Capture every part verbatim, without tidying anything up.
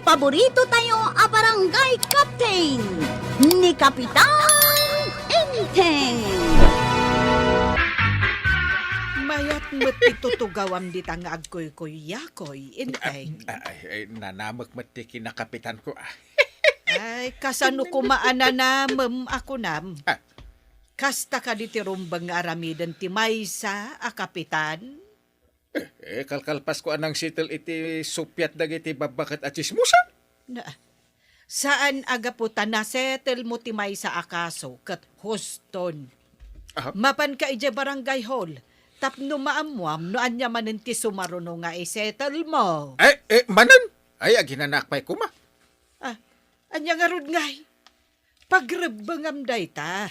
Paborito tayo a barangay captain, ni Kapitan Enteng. Mayat met ti tutugawam dita nga agkuykuyakoy, Enteng. Ah, ay, ay, nanamek met ti kinakapitan ko, ah. Ay, kasano koma a nanamem a kunam? Ah. Kasta kadi ti rumbeng nga aramiden ti maysa a kapitan? Eh, eh, kalkalpasko a nangsitel iti supiat dagiti babbaket a tsismosan. Na, saan a gapu ta nasetelmo ti maysa a kaso ket huston. Aha. Mapanka idiay barangay hall tapno maammuam no ania manen ti sumaruno nga isetelmo. Eh, eh, manen? Ay, aginanak pay koma. Ah, ania ngarud ngay? Pagrebbengam dayta.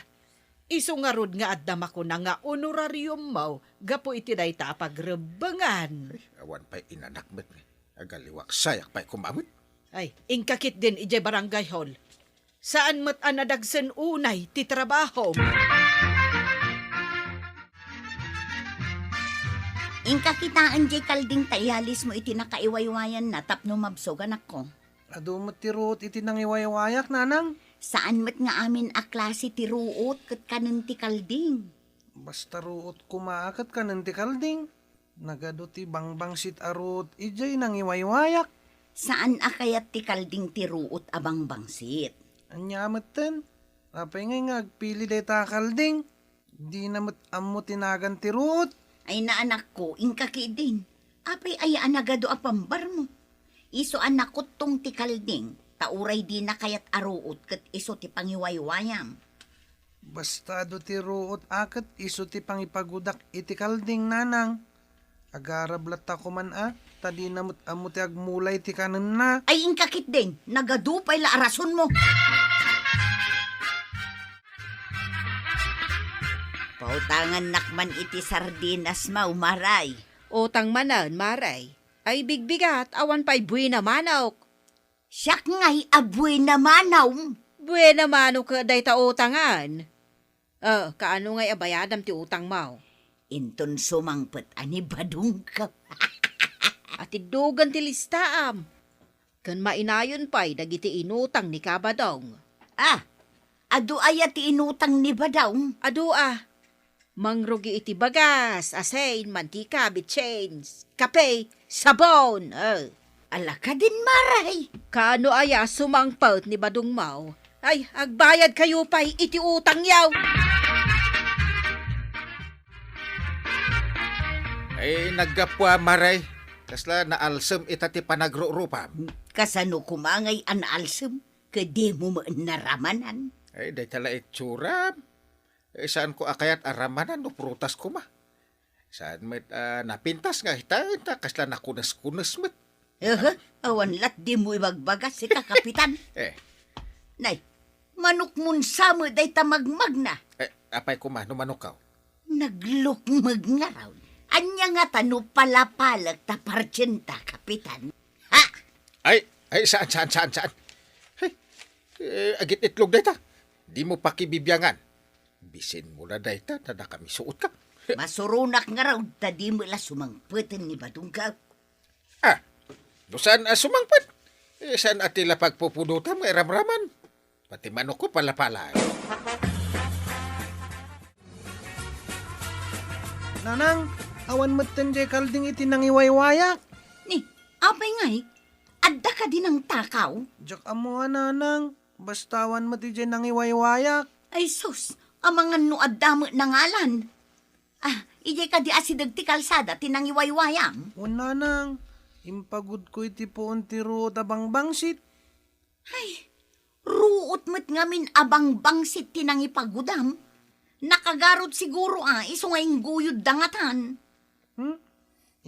Isu ngarud nga adda makuna nga honorariummo gapu iti dayta a pagrebbengan. Ay, awan pay inanak met. Agaliwak sayak pay koma met. Ay, inka ketdin idiay barangay hall. Saan met a nadagsen unay ti trabahom. Inka kitaen diay kalding ta ialismo iti nakaiwaywayanna tapno mabsog, anakko. Adu met ti ruot iti nangiwaywayak, nanang. Saan met nga amin a klase ti ruot ket kanen ti kalding. Basta ruot koma a ket kanen ti kalding. Nagadu ti bangbangsit a ruot idiay nangiwaywayak. Saan a kayat ti kalding ti ruot a bangbangsit? Ania metten? Apay ngay nga agpili dayta a kalding? Dina met ammo ti nagan ti ruot. Ay na, anakko, inka ketdin. Apay aya a nagadu a pambarmo? Isu a nakuttong ti kalding, ta uray dina kayat a ruot ket isu ti pangiwaywayam. Basta adu ti ruot a ket isu ti pangipagudak iti kalding, nanang. Agarab latta koman a, ta dina met ammo ti agmulay ti kanenna. Ay, inka ketdin, nagadu pay la a rasonmo. Pautangannak man iti sardinasmo, Maray. Utang manen, Maray. Ay, bigbigat, awan pay buena manok. Siak ngay a buena manok. Buena manok ket dayta utangan. Eh, kaano ngay a bayadam ti utangmo? Inton sumangpet a ni Badong ka. Atiddogen ti listaam. Ken mainayon pay dagiti inutang ni Kabadong. Ah, adu aya ti inutang ni Badong? Adu a. Mangrugi iti bagas, asin, mantika, bitsins, kape, sabon, eh. Ala kadin, Maray. Kaano aya a sumangpet ni Badongmo? Ay, agbayad kayo pay iti utangyo. Ay, naggapu a, Maray. Kasla naalsem ita ti panagrurupam. Kasano koma ngay a naalsem? Ket dimo met naramanan? Ay, dayta la itsuram. Eh, saanko a kayat a ramanan no prutas koma. Saan met a napintas nga ita, ita kasla nakunes-kunes met. Aha, awan lat dimo ibagbaga, sika, Kapitan. Eh. Nay, manokmon sa met dayta magmagna. Eh, apay koma no manokkaw? Naglukmeg ngarud. Ania ngata no palapalek ta partsenta, Kapitan? Ha? Ay, ay, saan, saan, saan, saan? Ay, eh, agit-itlog dayta. Dimo pakibibiangan. Bisinmo la dayta, ta nakamisuotka. Masuronak ngarud, ta dimo la sumangpeten ni Badongko. Ah, no saan a sumangpet? Eh, saan a ti la pagpupudotam nga iramraman? Pati manokko, palapala. Nanang, awan metten diay kalding iti nangiwaywayak. Ni, apay ngay? Adda kadi nangtakaw? Diak ammo a, nanang. Basta awan met idiay nangiwaywayak. Ay sus, amangan no adda met nangalan. Ah, idiay kadi asideg ti kalsada ti nangiwaywayam? Wen, nanang, impagudko iti puon ti ruot a bangbangsit. Ay, ruot met ngamin a bangbangsit ti nangipagudam. Nakagarot siguro a, isu nga ingguyodda ngatan. Hmm?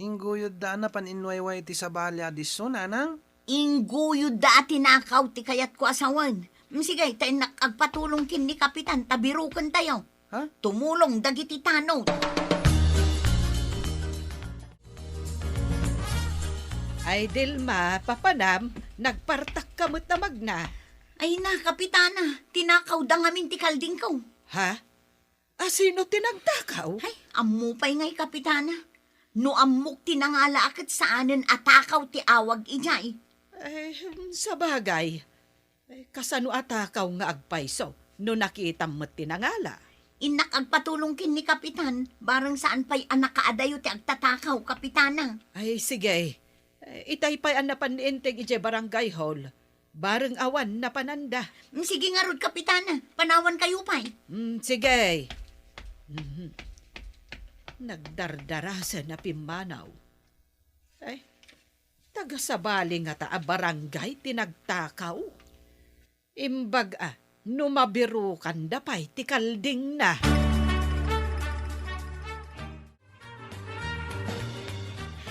Ingguyodda a napan inwayway ti sabali a disso, nanang? Ingguyodda a tinakaw ti kayatko a sawen. Mm, sige, ta innak agpatulong ken ni Kapitan, ta birukentayo. Ha? Tumulong dagiti tanod. Ay, Dilma, papanam, nagpartakka met a magna. Ay na, Kapitana, tinakawda ngamin ti kaldingko. Ha? Asino ti nagtakaw? Ay, ammo pay ngay, Kapitana. No ammok ti nangala a ket saanen a takaw ti awag idiay. Eh, sabagay, eh, kasano a takaw nga agpayso no nakitam met ti nangala? Innak agpatulong ken ni Kapitan, bareng saan pay a nakaadayo ti agtatakaw, Kapitana. Ay, sige. Eh, itay pay a napan ni Enteng idiay barangay hall. Bareng awan napananda. Mm, sige ngarud, Kapitana. Panawankayo pay. Mm, sige. Mhm. Nagdardarasen a pimmanaw. Ay, taga-sabali ngata a barangay ti nagtakaw. Imbag a, no mabirukanda pay ti kaldingna.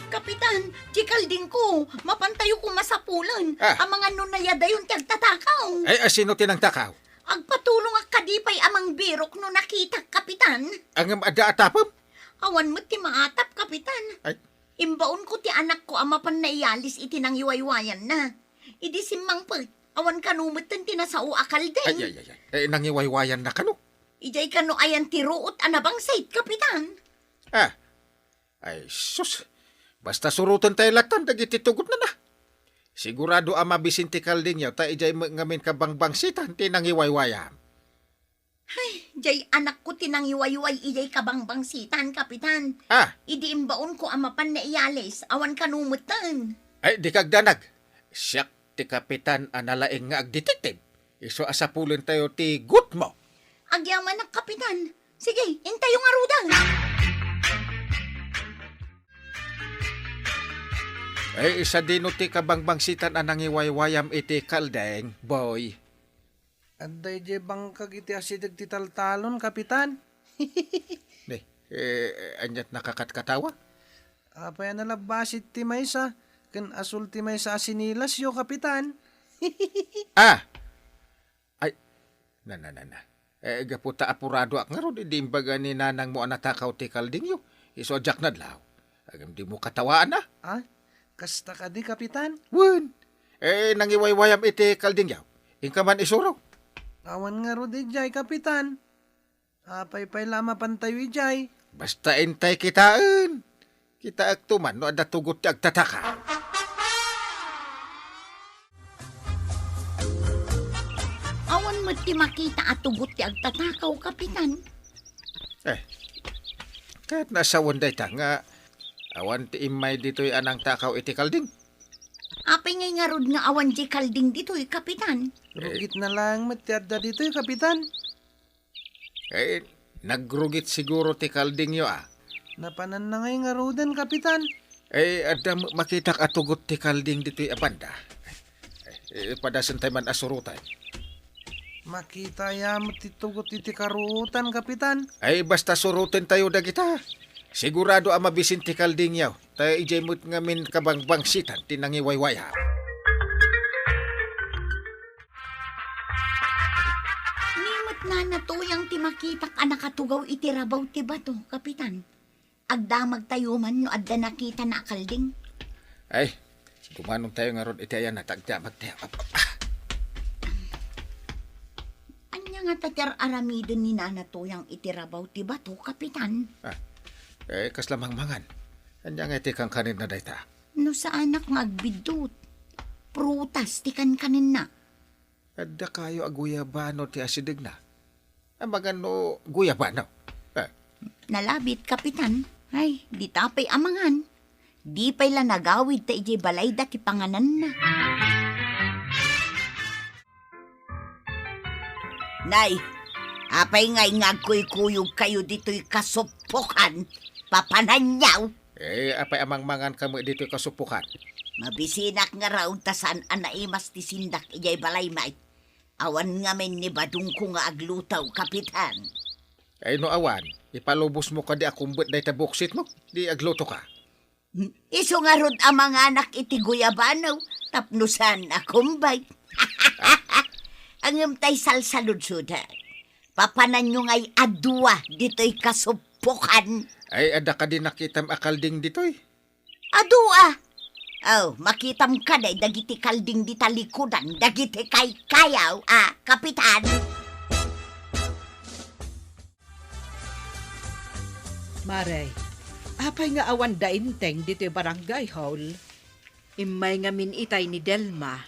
Kapitan, ti kaldingko, mapantayo koma sapulen. Ah. Amangan no nayadayon ti agtatakaw. Ay, asino ti nangtakaw? Agpatulongak kadi pay a mangbirok no nakitak, Kapitan. Ngem adda atapem? Awan met ti maatap, Kapitan. Ay. Imbaonko ti anakko a mapan naiyalis iti nangiwaywayanna. Idi simmangpet, awan kano metten ti nasao a kalding. Ay, ay, ay, ay. Eh, nangiwaywayanna kano? Idiay kano ayan ti ruot a nabangsit, Kapitan. Ah. Ay, sus. Basta surotentayo lattan dagiti tugotna. Sigurado a mabisin ti kaldingyo ta idiay met ngamin kabangbangsitan ti nangiwaywayam. Ay, jay anakko ti nangiwayway idiay kabangbangsitan, Kapitan. Ah. Idi imbaonko a mapan naiyalis, awan kano metten. Ay, dika agdanag. Siak ti kapitan a nalaing nga agdetective. Isu a sapulentayo ti gutmo. Agyamanak, Kapitan. Sige, intayo ngaruden. Ay, sadino ti kabangbangsitan a nangiwaywayam iti kalding, boy? Adda idiay bangkag iti asideg ti taltalon, Kapitan. Ni, eh, ania't nakakatkatawa? Apay a nalabbasit ti maysa, ken asul ti maysa a sinilasyo, Kapitan. Ah! Ay, na, na, na, na. Eh, gapu ta apuradoak ngarud, idi imbaga ni nanangmo a natakaw ti kaldingyo. Isu a diak nadlaw. Agam dimo katawaan, ah. Ah? Kasta kadi, Kapitan? Wen. Eh, nangiwaywayam iti kaldingyo. Inka man isuro. Awan ngarud idiay, Kapitan. Apay pay la a mapantayo idiay? Basta intay kitaen. Kitaekto man no adda tugot ti agtataka. Awan met ti makita a tugot ti agtatakaw, Kapitan. Eh, ket nasawen dayta nga awan ti immay ditoy a nangtakaw iti kalding. Apay ngay ngarud nga awan diay kalding ditoy, Kapitan? Eh. Rugitna laeng met ti adda ditoy, Kapitan. Eh, nagrugit siguro ti kaldingyo, a. Napananna ngay ngaruden, Kapitan. Eh, adda m-, makitak a tugot ti kalding ditoy a banda. Eh, padasentayo man a suroten. Makita ya met ti tugot iti karuotan, Kapitan. Ay, basta surotentayo dagita. Sigurado a mabisin ti kaldingyo. Ta idiay met ngamin kabangbangsitan ti nangiwaywaya. Ni met Nana Tuyang ti makitak a nakatugaw iti rabaw ti bato, Kapitan. Agdamagtayo man no adda nakitana a kalding. Ay, dumanontayo ngarud iti ayanna ta agdamagtayo. Ap-, ap-, ah. Ania ngata ti ar-aramiden ni Nana Tuyang iti rabaw ti bato, Kapitan? Ah, eh, kasla mangmangan. Ania nga iti kankanenna dayta? No saanak nga agbiddut, prutas ti kankanenna. Adda kayo a guyabano ti asidegna? Amangan no guyabano? Eh. Nalabit, Kapitan. Ay, dita pay amangan. Di pay la nagawid ta idiay balayda ti pangananna. Nay, apay ngay nga agkuykuyogkayo ditoy kasuppokan? Papananyo? Eh, apay a mangmanganka met ditoy kasuppokan? Mabisinak ngarud ta saan a naimas ti sindak idiay balay, may. Awan ngamin ni badongko nga agluto, Kapitan. Ay, no awan, ipalubosmo kadi a kumbet dayta boksitmo, di aglutoka. Isu ngarud a manganak iti guyabano tapno saan a kumbay. Ngem tay salsaludsodak. Papananyo ngay a dua ditoy kasuppokan. Ay, adda kadi nakitam a kalding ditoy? Adu a. Oh, makitam kadi dagiti kalding di talikudan, dagiti kaykayaw a, Kapitan. Mare, apay nga awan da Enteng ditoy barangay hall? Immay ngamin itay ni Delma.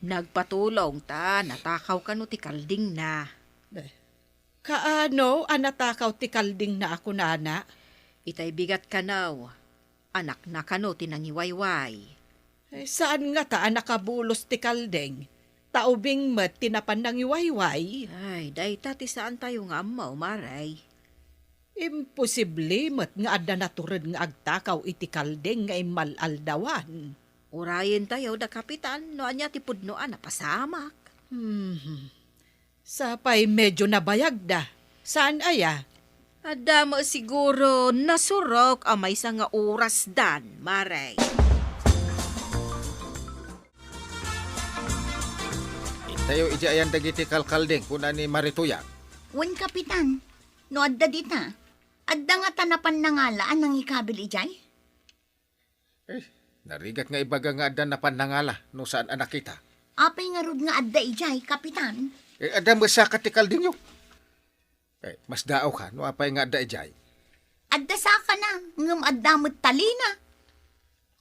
Nagpatulong ta natakaw kano ti kaldingna. Eh, kaano a natakaw ti kaldingna a kunana? Itay bigat kano, anakna kano ti nangiwayway. Eh, saan ngata a nakabulos ti kalding? Ta ubing met ti napan nangiwayway. Ay, dayta ti saantayo nga ammo, Mare. Imposible met nga adda natured nga agtakaw iti kalding nga immal-aldawan. Urayentayo da Kapitan no ania ti pudno a napasamak. Hmm. Sapay medyo nabayagda. Saan aya? Adda met siguro nasurok a maysa nga orasdan, Mare. Intayo idiay ayan dagiti kalkalding, kuna ni Mare Tuyang. Wen, Kapitan, no adda dita, adda ngata napan nangala a nangikabil idiay? Eh, narigat nga ibaga nga adda napan nangala no saan a nakita. Apay ngarud nga adda idiay, Kapitan? Eh, adda met saka ti kaldingyo. Eh, masdaawka no apay nga adda idiay. Adda sakana, ngem adda met talina.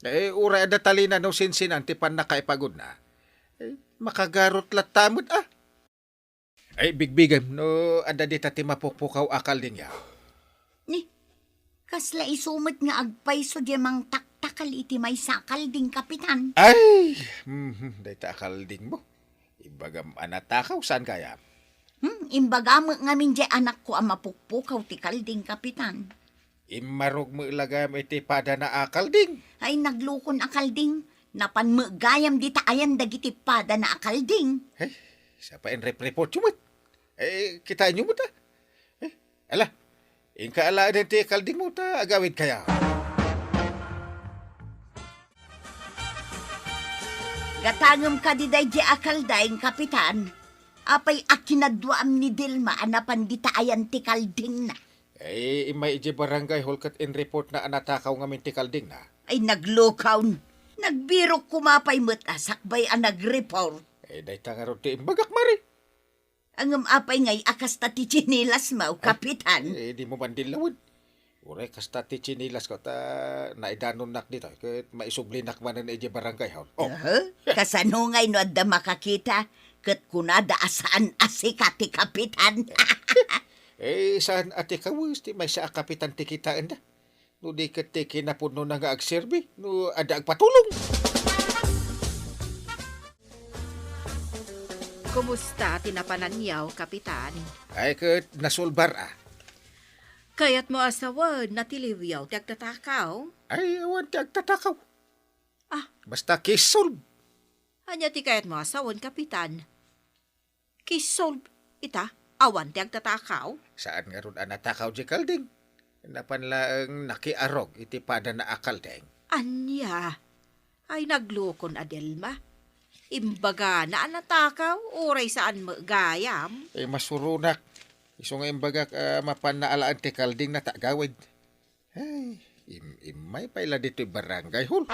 Eh, uray adda talina no sinsinan ti pannakaipagudna. Eh, makagarot latta met, ah. Ay, bigbigem no adda dita ti mapukpukaw a kaldingyo. Ni, kasla isu met nga agpayso diay mangtaktakal iti maysa a kalding, Kapitan. Ay, mhm, dayta a kaldingmo. Imbagam a natakaw, saan gayam? Hmm, imbagam met ngamin diay anakko a mapukpukaw ti kalding, Kapitan. Immarog met la gayam iti padana a kalding. Ay, naglukon a kalding. Napan met gayam dita ayan dagiti padana a kalding. Ay, sapay inrep-reportyo met. Eh, kitaenyo met, ah. Eh, ala, inka alaen ti kaldingmo ta agawidkayo. Gatangem kadi daydiay a kalding, Kapitan? Apay a kinaduaam ni Delma a napan dita ayan ti kaldingna? Eh, immay idiay barangay hall ket inreportna a natakaw ngamin ti kaldingna. Ay, naglukaw. Nagbirok koma pay met a sakbay a nagreport. Eh, dayta ngarud ti imbagak, Mare. Ngem apay ngay a kasta ti tsinilasmo, Kapitan? Eh, dimo man dillawen. Uray kasta ti tsinilasko ta naidanonnak ditoy ket maisublinak manen idiay barangay hall. Oh. Aha. Kasano ngay no adda makakita ket kunada a saan a sika ti Kapitan? Eh, saan a ti kawes ti maysa a kapitan ti kitaenda? No di ket ti kinapudnona nga agserbi no adda agpatulong. Kumusta ti napananyo, Kapitan? Ay, ket nasulbar a. Kayatmo a sawen, natiliwyo ti agtatakaw? Ay, awan ti agtatakaw. Ah. Basta case solve. Ania ti kayatmo a sawen, Kapitan? Case solve ita, awan ti agtatakaw? Saan ngarud a natakaw diay kalding. Napan laeng nakiarog iti padana a kalding. Ania? Ay, naglukon a Delma. Imbagana a natakaw, uray saan met gayam. Eh, masuronak. Isu nga imbagak a mapanna alaen ti kaldingna ta agawid. Ay, im-, immay pay la ditoy barangay hall.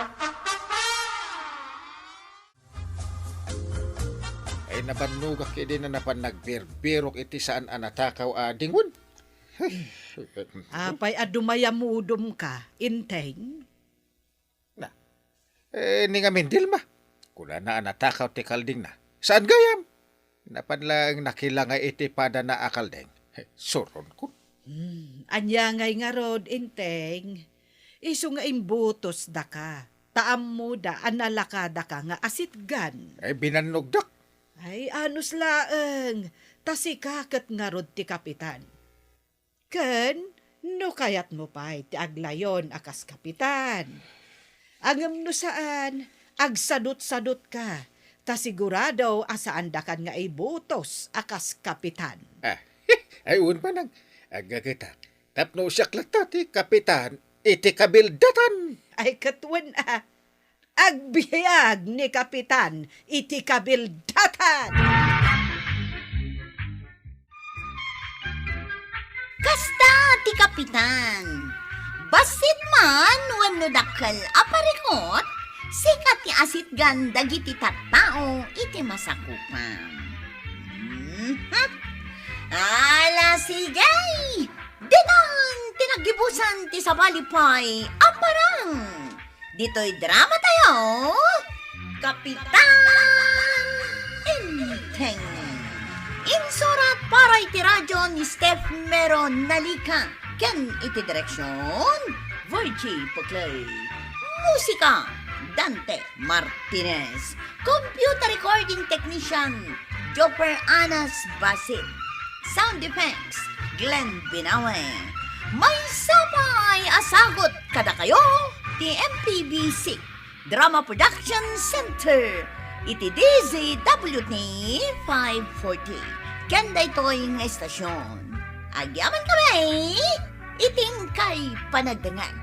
Ay, nabannogak idi na napan nagbirbirok iti saan a natakaw a dingwen. Ay, apay a dumayamudom ka, Enteng? Na, eh, ni ngamin Delma. Kunana a natakaw ti kaldingna. Saan gayam? Napan laeng nakilangay iti padana a kalding. He, suronkon. Hmm, ania ngay ngarud, Enteng? Isu nga imbutosdaka, ta ammoda a nalakadaka nga asitgan. Ay, binannogdak. Ay, anus laeng, ta sika ket ngarud ti kapitan. Ken no kayatmo pay ti aglayon a kas kapitan. Ngem no saan, agsadutsadutka, ta sigurado a saandakan nga ibutos a kas kapitan. Ah, ay, wen, manang, aggagetak. Tapno siak latta ti kapitan iti kabildatan. Ay, ket wen a. Agbiag ni Kapitan iti kabildatan! Kasta ti Kapitan. Bassit man wenno dakkel a parikut, sika ti asitgan dagiti tattao iti masakupan. Mhm. Ala, sige! Ditan ti naggibusan ti sabali pay a parang. Ditoy drama tayo, Kapitan Enteng. Insurat para iti radyo ni Steph Mero Nalica ken iti direksyon, Virgie Puclay. Musika, Dante Martinez. Computer recording technician, Joper Anas Basit. Sound effects, Glenn Binawe. Maysa pay a sagut kadakayo ti M P B C Drama Production Center iti D Z W T five forty. Ken daytoy nga estasyon, agyaman kami iti inkay panagdengngeg.